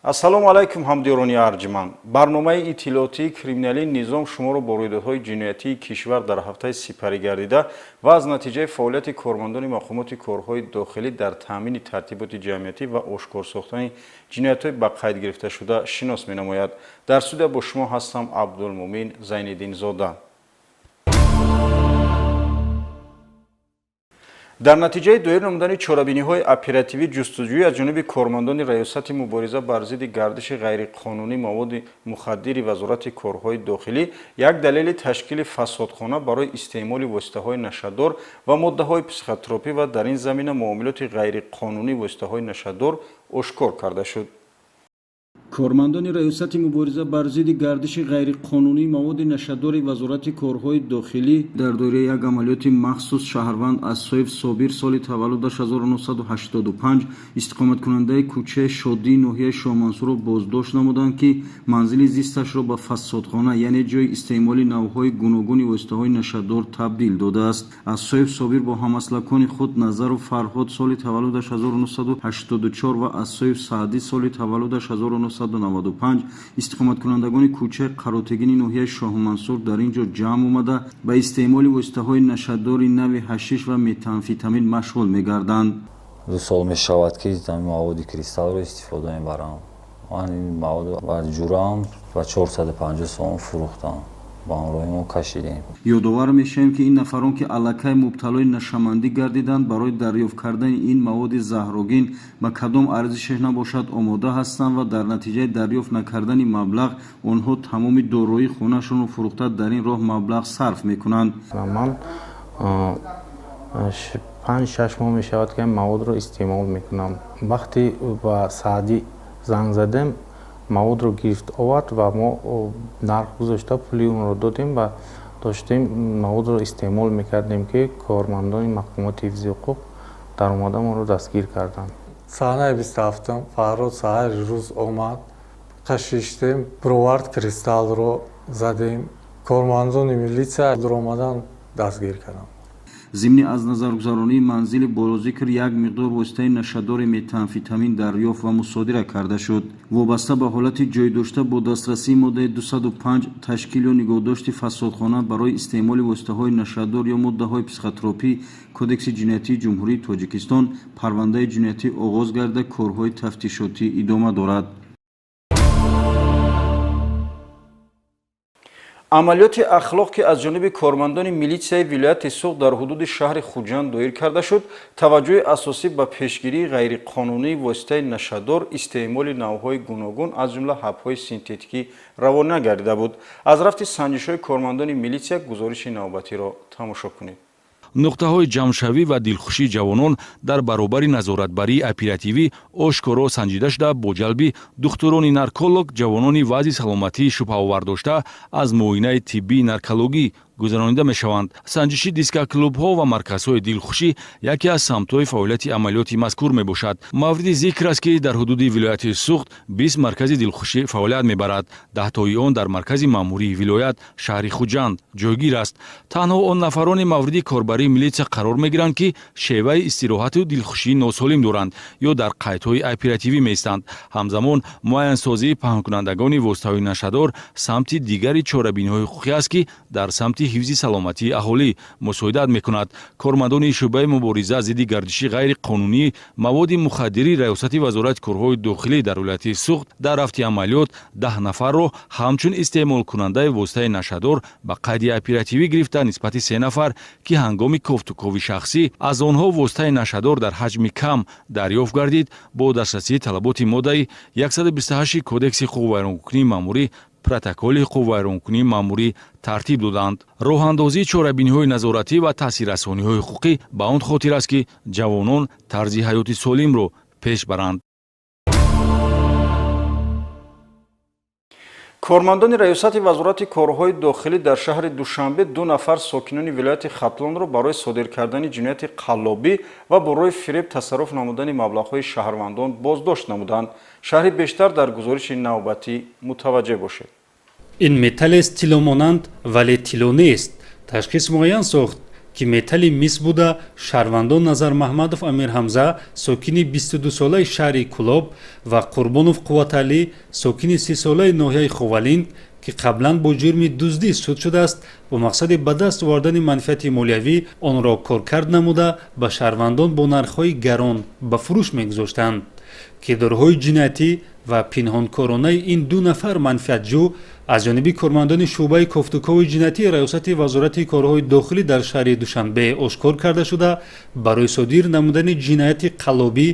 Ассалому алайкум, ҳамдиёрони арҷманд! Барномаи иттилоотии криминалии «Низом» шуморо бо рӯйдодҳои ҷиноятии кишвар дар ҳафтаи сипарӣ гардида ва аз натиҷаи фаъолияти кормандони мақомоти корҳои дохилӣ дар таъмини тартиботи ҷамъиятӣ ва ошкор сохтани ҷиноятҳои ба қайд гирифташуда шинос менамояд. Дар студия бо шумо ҳастам Абдулмумин Зайниддинзода. Дар натиҷаи доир намудани чорабиниҳои оперативӣ ҷустуҷӯӣ аз ҷониби кормандони Раёсати мубориза бар зидди гардиши ғайриқонунии маводи мухаддири Вазорати корҳои дохилӣ як далели ташкили фасодхона барои истеъмоли воситаҳои нашадор ва моддаҳои психотропӣ ва дар ин замина муомилоти ғайриқонунии воситаҳои нашадор ошкор карда шуд. Кормандони Раёсати мубориза бар зидди гардиши ғайриқонунии маводи нашадори Вазорати корҳои дохилӣ дар доираи як амалиёти махсус шаҳрванд Ассоев Собир, соли таваллудаш 1985, истиқоматкунандаи кӯчаи Шодии ноҳияи Шоҳмансурро боздошт намуданд, ки манзили зисташро ба фасодхона, яъне ҷойи истеъмоли навъҳои гуногуни воситаҳои нашадор табдил додааст. Ассоев Собир бо ҳамаслакони худ Назаров Фарҳод, соли таваллудаш 1984, ва Ассоев Саъдӣ, соли таваллудаш 1995, истиқоматкунандагони кӯчаи Қаротегини ноҳияи Шоҳмансур, дар ин ҷо ҷамъ омада, ба истеъмоли воситаҳои нашадори нави ҳашиш ва метамфетамин машғул мегарданд. 2 сол мешавад, ки маводи кристаллро истифода мебарам. Ман ин маводро ба ҷураам ба 450 сомон фурӯхтам, ба ҳамроҳи мо кашидем. Ёдовар мешавем, ки ин нафарон, ки аллакай мубталои нашамандӣ гардиданд, барои дарёфт кардани ин маводи заҳрогин ба кадом арзишеш набошад омода ҳастанд ва дар натиҷаи дарёфт накардани маблағ онҳо тамоми дороии хонашонро фурӯхта, дар ин роҳ маблағ сарф мекунанд. Ман 5-6 моҳ мешавад, ки маводро истеъмол мекунам. Вақте ба Саъдӣ занг задем, маводро гирифт овард ва мо нарх гузошта, пули онро додем ва доштем маводро истеъмол мекардем, ки кормандони мақомоти ҳифзи ҳуқуқ даромада моро дастгир карданд. Санаи 27-ум Фарҳод саҳари рӯз омад, кашиштем, бировард, кристаллро задем. Кормандони милитсия дуромадан, дастгир карданд. Зимни аз назаргузаронии манзили болозикр як миқдор воситаи нашадори метамфетамин дарёфт ва мусодира карда шуд. Вобаста ба ҳолати ҷойдошта бо дастрасии моддаи 205 «Ташкил ё нигоҳдошти фасодхона барои истеъмоли воситаҳои нашадор ё моддаҳои психотропӣ» Кодекси ҷиноятии Ҷумҳурии Тоҷикистон парвандаи ҷиноятӣ оғоз гардида, корҳои тафтишотӣ идома дорад. Амалиёти ахлоқ, ки аз ҷониби кормандони милитсияи вилояти Суғд дар ҳудуди шаҳри Хуҷанд доир карда шуд, таваҷҷӯҳи асосӣ ба пешгирии ғайриқонунии воситаи нашадор, истеъмоли навъҳои гуногун, аз ҷумла ҳабҳои синтетикӣ равона гардида буд. Аз рафти санҷишҳои кормандони милитсия гузориши навбатиро тамошо кунед. Нуқтаҳои ҷамъшавӣ ва дилхушии ҷавонон дар баробари назоратбарии оперативӣ ошкоро санҷида шуда, бо ҷалби духтурони нарколог ҷавонони вазъи саломатии шубҳаовар дошта аз муоинаи тиббии наркологӣ гузаронида мешаванд. Санҷиши дискоклубҳо ва марказҳои дилхушӣ яке аз самтҳои фаъолияти амалиёти мазкур мебошад. Мавриди зикр аст, ки дар ҳудуди вилояти Суғд 20 маркази дилхушӣ фаъолият мебарад. 10тои он дар маркази маъмурии вилоят, шаҳри Хуҷанд, ҷойгир аст. Танҳо он нафароне мавриди корбарии милитсия қарор мегиранд, ки шеваи истироҳату дилхушии носолим доранд ё дар қайдҳои оперативӣ меистанд. Ҳамзамон муайянсозии паҳнкунандагони воситаҳои нашадор самти дигари чорабиниҳои ҳуқуқӣ аст, ки дар самти ҳифзи саломатии аҳолӣ мусоидат мекунад. Кормандони шӯъбаи мубориза зидди гардиши ғайриқонунии маводи мухаддирии Раёсати Вазорати корҳои дохилӣ дар вилояти Суғд дар рафти амалиёт 10 нафарро ҳамчун истеъмолкунандаи воситаи нашадор ба қайди оперативӣ гирифта, нисбати се нафар, ки ҳангоми кофтукови шахсӣ аз онҳо воситаи нашадор дар ҳаҷми кам дарёфт гардид, бо дастрасии талаботи моддаи 128 Кодекси ҳуқуқвайронкунии маъмурӣ протоколи ҳуқуқвайронкунии маъмурӣ тартиб доданд. Роҳандозии чорабиниҳои назоратӣ ва таъсиррасониҳои ҳуқуқӣ ба он хотир аст, ки ҷавонон тарзи ҳаёти солимро пеш баранд. Кормандони Раёсати Вазорати корҳои дохилӣ дар шаҳри Душанбе ду нафар сокинони вилояти Хатлонро барои содир кардани ҷинояти қаллобӣ ва бо роҳи фиреб тасарруф намудани маблағҳои шаҳрвандон боздошт намуданд. Шарҳи бештар дар гузориши навбатӣ мутаваҷҷеҳ бошед. Ин металлест тилломонанд, вале тилло нест. Ташхис муайян сохт. ки металли мис буда, шаҳрвандон Назармаҳмадов Амирҳамза, сокини 22-солаи шаҳри Кӯлоб, ва Қурбонов Қувваталӣ, сокини 30-солаи ноҳияи Ховалинг, ки қаблан бо ҷурми дуздӣ суд шудааст, бо мақсади ба даст овардани манфиати молиявӣ онро коркард намуда, ба шаҳрвандон бо нархҳои гарон ба фурӯш мегузоштанд. Кирдорҳои ҷиноятӣ ва пинҳонкоронаи ин ду нафар манфиатҷӯ аз ҷониби кормандони шӯъбаи кофтукови ҷиноятии Раёсати Вазорати корҳои дохилӣ дар шаҳри Душанбе ошкор карда шуда, барои содир намудани ҷинояти қаллобӣ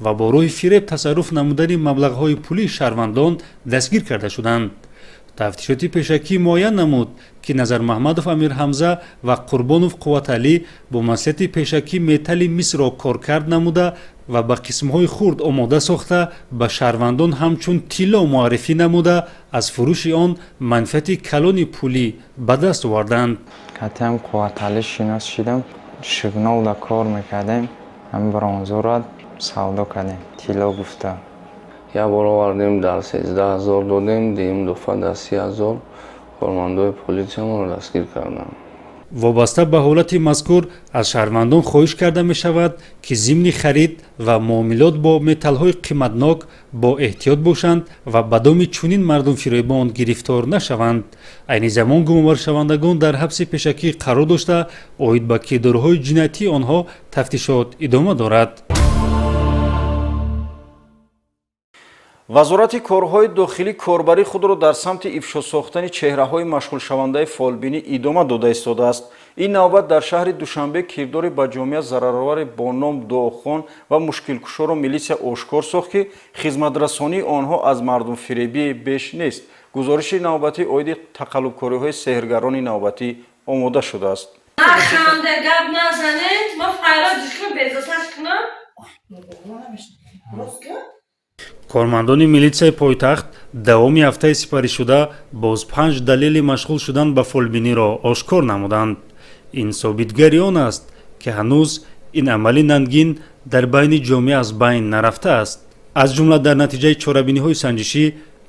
ва бо роҳи фиреб тасарруф намудани маблағҳои пулии шаҳрвандон дастгир карда шуданд. Тафтишоти пешакӣ муайян намуд, ки Назармаҳмадов Амирҳамза ва Қурбонов Қувваталӣ бо маслиҳати пешакӣ металли мисро коркард намуда ва ба қисмҳои хурд омода сохта, ба шаҳрвандон ҳамчун тилло муаррифӣ намуда, аз фурӯши он манфиати калони пулӣ ба даст оварданд. Катиам Қувваталӣ шинос шидам, Шигнолда кор мекардем, ҳам бронзура савдо кардем, тилло гуфта. Як бор овардем, дар 13 000 додем, дуюм дафъа дар 30 000 кормандои полисия моро дастгир карданд. Вобаста ба ҳолати мазкур аз шаҳрвандон хоҳиш карда мешавад, ки зимни харид ва муомилот бо металлҳои қиматнок бо эҳтиёт бошанд ва ба доми чунин мардумфиребон гирифтор нашаванд. Айни замон гумонбаршавандагон дар ҳабси пешакӣ қарор дошта, оид ба кирдорҳои ҷиноятии онҳо тафтишот идома дорад. Вазорати корҳои дохилӣ корбарии худро дар самти ифшо сохтани чеҳраҳои машғулшавандаи фолбинӣ идома дода истодааст. Ин навбат дар шаҳри Душанбе кирдори ба ҷомеа зарароваре бо ном Дуохон ва мушкилкушоро милитсия ошкор сохт, ки хизматрасонии онҳо аз мардумфиребӣ беш нест. Гузориши навбатӣ оиди тақаллубкориҳои сеҳргарони навбатӣ омода шудааст. Наханде, гап назанед, ма файрод кунам, безоташ кунам. Кормандони милитсияи пойтахт давоми ҳафтаи сипаришуда боз панҷ далели машғул шудан ба фолбиниро ошкор намуданд. Ин собитгари он аст, ки ҳанӯз ин амали нангин дар байни ҷомеа аз байн нарафтааст. Аз ҷумла дар натиҷаи чорабиниҳои санҷишӣ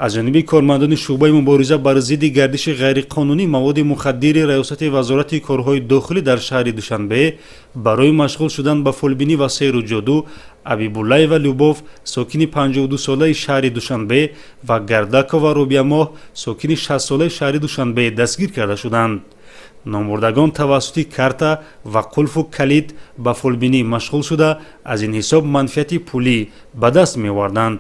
аз ҷониби кормандони шӯъбаи мубориза бар зидди гардиши ғайриқонунии маводи мухаддири Раёсати Вазорати корҳои дохилӣ дар шаҳри Душанбе барои машғул шудан ба фолбинӣ ва сеҳру ҷоду Абибуллаева Любов, сокини 52-солаи шаҳри Душанбе, ва Гардакова Рубиямоҳ, сокини 60-солаи шаҳри Душанбе дастгир карда шуданд. Номбурдагон тавассути карта ва қулфу калид ба фолбинӣ машғул шуда, аз ин ҳисоб манфиати пулӣ ба даст меоварданд.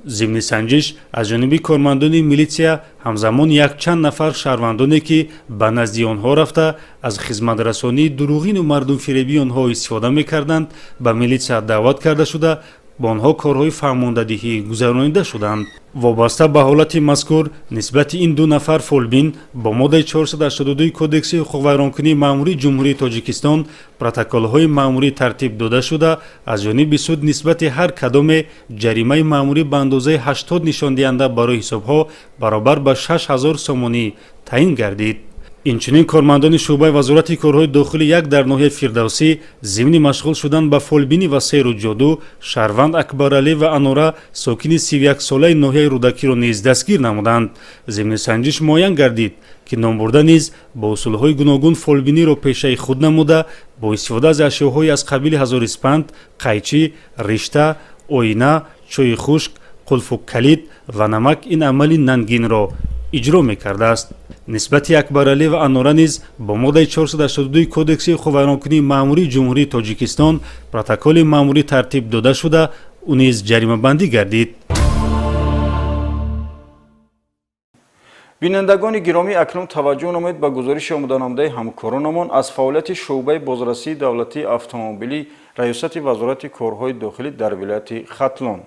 Зимни санҷиш аз ҷониби кормандони милитсия ҳамзамон якчанд нафар шаҳрвандоне, ки ба назди онҳо рафта, аз хизматрасонии дурӯғину мардумфиребии онҳо истифода мекарданд, ба милитсия даъват карда шуда, бо онҳо корҳои фаҳмондадиҳӣ гузаронида шуданд. Вобаста ба ҳолати мазкур нисбати ин ду нафар фолбин бо моддаи 482 Кодекси ҳуқуқвайронкунии маъмурии Ҷумҳурии Тоҷикистон протоколҳои маъмурӣ тартиб дода шуда, аз ҷониби суд нисбати ҳар кадоме ҷаримаи маъмурӣ ба андозаи 80 нишондиҳанда барои ҳисобҳо баробар ба 6000 сомонӣ таъин гардид. Инчунин кормандони шӯъбаи Вазорати корҳои дохилӣ як дар ноҳияи Фирдавсӣ зимни машғул шудан ба фолбинӣ ва сеҳру ҷоду шаҳрванд Акбаралӣ ва Анора, сокини 31-солаи ноҳияи Рӯдакиро низ дастгир намуданд. Зимни санҷиш муайян гардид, ки номбурда низ бо усулҳои гуногун фолбиниро пешаи худ намуда, бо истифода аз ашёҳои аз қабили ҳазориспанд, қайчӣ, ришта, оина, чойи хушк, қулфу калид ва намак ин амали нангинро иҷро мекардааст. Нисбати Акбаралӣ ва Анора низ бо моддаи 482 Кодекси ҳуқуқвайронкунии маъмурии Ҷумҳурии Тоҷикистон протоколи маъмурӣ тартиб дода шуда, ӯ низ ҷаримабандӣ гардид. Бинандагони гиромӣ, акнун таваҷҷӯҳ намоед ба гузориши омоданамудаи ҳамкоронамон аз фаъолияти шӯъбаи бозрасии давлатии автомобилӣ Раёсати Вазорати корҳои дохилӣ дар вилояти Хатлон.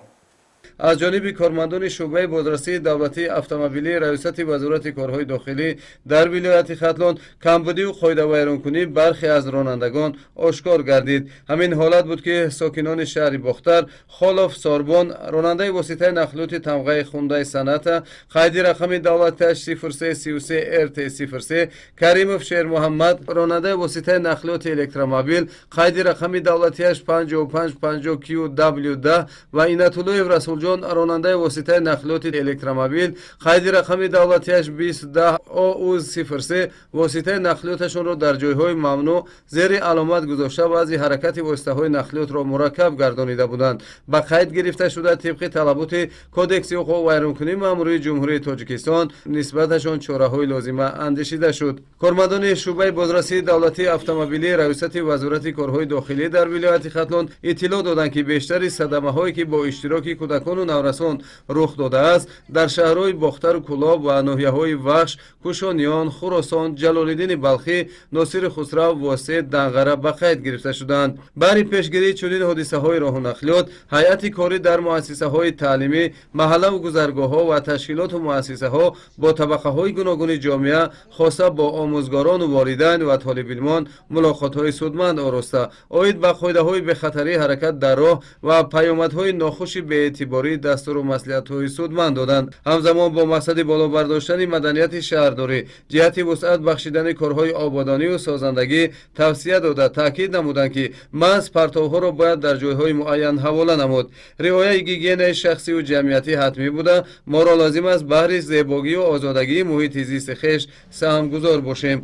Аз ҷониби кормандони шӯъбаи бозрасии давлатии автомобилии Раёсати Вазорати корҳои дохилӣ дар вилояти Хатлон камбудиву қоидавайронкунӣ бархе аз ронандагон ошкор гардид. Ҳамин ҳолат буд, ки сокинони шаҳри Бохтар Холов Сорбон, ронандаи воситаи нақлиёти тамғаи Хундай Саната, қайди рақами давлатиаш 0333 РТ 03, Каримов Шермуҳаммад, ронандаи воситаи нақлиёти электромобил, қайди рақами давлатиаш 5550 QW10 ва Инатуллоев Расулҷон Маҳбубҷон, ронандаи воситаи нақлиёти электромобил, қайди рақами давлатиаш 2010 ОУ 03, воситаи нақлиёташонро дар ҷойҳои мамнӯъ зери аломат гузошта, вазъи ҳаракати воситаҳои нақлиётро мураккаб гардонида буданд. Ба қайд гирифта шуда, тибқи талаботи Кодекси ҳуқуқвайронкунии маъмурии Ҷумҳурии Тоҷикистон нисбаташон чораҳои лозима андешида шуд. Кормандони шӯъбаи бозрасии давлатии автомобилии Раёсати Вазорати корҳои дохилӣ дар вилояти Хатлон иттилоъ доданд, ки бештари садамаҳое, ки бо иштироки кӯдакону наврасон рух додааст, дар шаҳрҳои Бохтару Кӯлоб ва ноҳияҳои Вахш, Кӯшониён, Хуросон, Ҷалолиддини Балхӣ, Носири Хусрав, Восеъ, Данғара ба қайд гирифта шуданд. Баҳри пешгирии чунин ҳодисаҳои роҳу нақлиёт ҳайати корӣ дар муассисаҳои таълимӣ, маҳаллаву гузаргоҳҳо ва ташкилоту муассисаҳо бо табақаҳои гуногуни ҷомеа, хоса бо омӯзгорону волидайн ва толибилмон мулоқотҳои судманд ороста, оид ба қоидаҳои бехатарии ҳаракат дар роҳ ва паёмадҳои нохуши беэътиборӣ дастуру маслиҳатҳои судманд доданд. Ҳамзамон бо мақсади боло бардоштани маданияти шаҳрдорӣ ҷиҳати вусъат бахшидани корҳои ободонию созандагӣ тавсия дода, таъкид намуданд, ки маҳз партовҳоро бояд дар ҷойҳои муайян ҳавола намуд. Риояи гигиенаи шахсиву ҷамъиятӣ ҳатмӣ буда, моро лозим аст баҳри зебогию озодагии муҳити зисти хеш саҳмгузор бошем.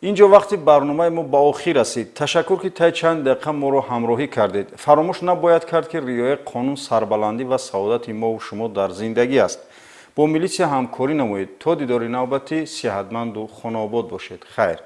Инҷо вақти барномаи мо ба охир расид. Ташаккур, ки тай чанд дақиқа моро ҳамроҳӣ кардед. Фаромӯш набояд кард, ки риояи қонун сарбаландӣ ва саодати мову шумо дар зиндагӣ аст. Бо милитсия ҳамкорӣ намоед. То дидори навбатӣ сиҳатманду хонаобод бошед. Хайр.